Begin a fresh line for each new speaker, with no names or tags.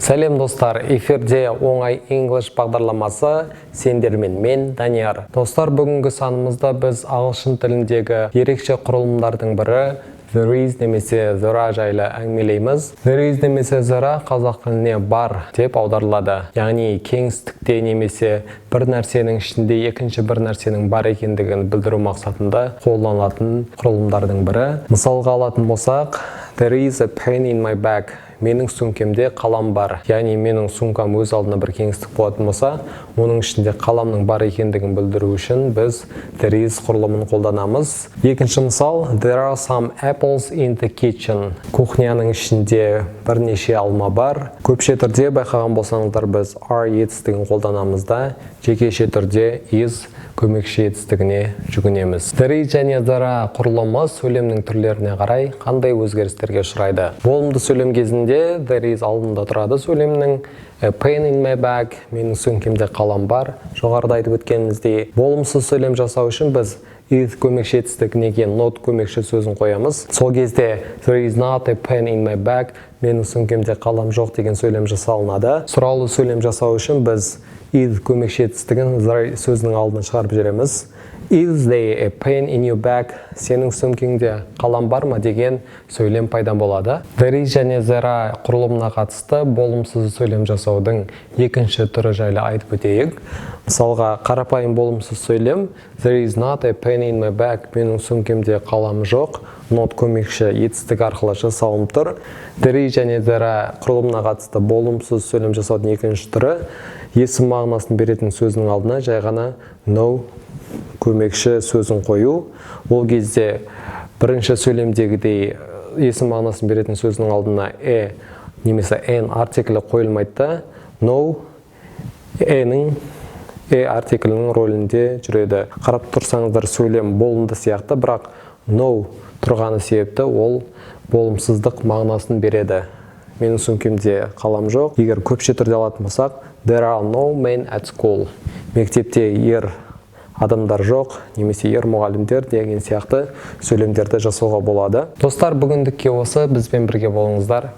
Сәлем, достар! Эфирде «Оңай English» бағдарламасы, сендермен мен, Данияр. Достар, бүгінгі санымызда біз ағылшын тіліндегі ерекше құрылымдардың бірі there is немесе there are жайлы әңгімелейміз. There is немесе there are қазақ тіліне «бар» деп аударылады. Яғни кеңістікте немесе бір нәрсенің ішінде екінші бір нәрсенің бар екендігін білдіру мақсатында қолданылатын құрылымдардың бірі. Мысалға алатын болсақ, "There is a pen in my bag", менің сөмкемде қалам бар. Яғни менің сумкам өз алдына бір кеңістік болатын болса, оның ішінде қаламның бар екендігін білдіру үшін біз there is құрылымын қолданамыз. Екінші мысал: "There are some apples in the kitchen", кухняның ішінде бірнеше алма бар. Көпше түрде, байқаған болсаңыздар, біз are етістігін қолданамыз да, жекеше түрде is көмекші етістігіне жүгінеміз. There is және there are құрылымы сөйлемнің түрлеріне қарай қандай өзгерістерге ұшырайды? Болымды сөйлем кезінде there is алдында тұрады сөйлемнің. "A pen in my bag", менің сөмкемде қалам бар, жоғарыда айтып өткеніміздей. Болымсыз сөйлем жасау үшін біз is көмекші етістігіне кейін not көмекші сөзін қоямыз. Сол кезде "There is not a pen in my bag", менің сөмкемде қалам жоқ деген сөйлем жасалынады. Сұраулы сөйлем жасау үшін біз is көмекші етістігін there сөзінің алдына шығарып жібереміз. "Is there a pen in your bag?", сенің сөмкеңде қалам бар ма деген сөйлем пайда болады. There is және there are құрылымына қатысты болымсыз сөйлем жасаудың екінші түрі жайлы айтып өтейік. Мысалға, қарапайым болымсыз сөйлем: "There is not a pen in my bag", менің сөмкемде қалам жоқ, not көмекші етістік арқылы жасалынып тұр. There is және there are құрылымына қатысты болымсыз сөйлем жасаудың екінші түрі: есім мағынасын беретін сөздің алдына жай ғана no көмекші сөзін қою. Ол кезде бірінші сөйлемдегідей есім мағынасын беретін сөздің алдына a немесе an артиклі қойылмайды да, no a-ның, a артиклінің рөлінде жүреді. Қарап тұрсаңыздар, сөйлем болымды сияқты, бірақ no тұрғаны себепті ол болымсыздық мағынасын береді: менің сөмкемде қалам жоқ. Егер көпше түрде алатын болсақ, "There are no men at school", мектепте ер адамдар жоқ немесе ер мұғалімдер деген сияқты сөйлемдерді жасауға болады. Достар, бүгіндікке осы. Бізбен бірге болыңыздар.